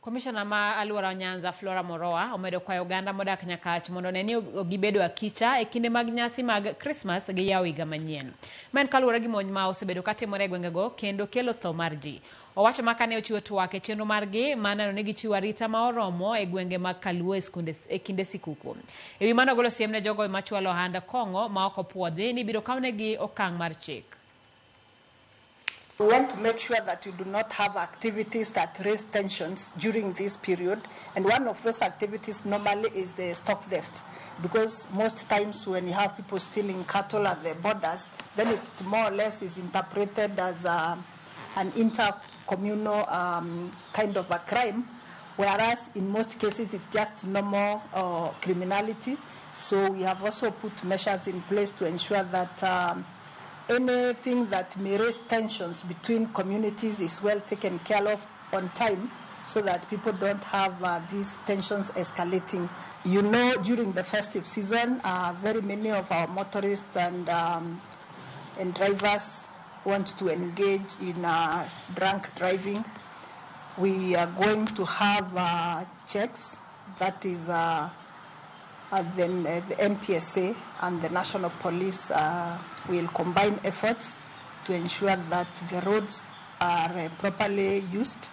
Komishona ma aluora Nyanza Flora Moroa omedo kwayo oganda modak Nyakach mondo one ni gibedo akicha e kinde mag nyasi mag Krismas gi yawo higa manyien. Ma en kaluwore gi monj ma osebedo katimore e gwengego kendo kelo tho mar ji. Owacho ma kane ochiwo twak e chenro margi mar neno ni gichiwo arita ma oromo e gwenge mag Kaluo e skunde e kinde sikuku. E wi mano ogolo siem ne jogo machwalo ohand kong'o ma ok opuodhi ni ibiro kawnegi okang' mar chik. We want to make sure that you do not have activities that raise tensions during this period. And one of those activities normally is the stock theft. Because most times when you have people stealing cattle at the borders, then it more or less is interpreted as an intercommunal kind of a crime, whereas in most cases it's just normal criminality. So we have also put measures in place to ensure that anything that may raise tensions between communities is well taken care of on time, so that people don't have these tensions escalating. You know, during the festive season, very many of our motorists and drivers want to engage in drunk driving. We are going to have checks, that is then the NTSA and the National Police will combine efforts to ensure that the roads are properly used.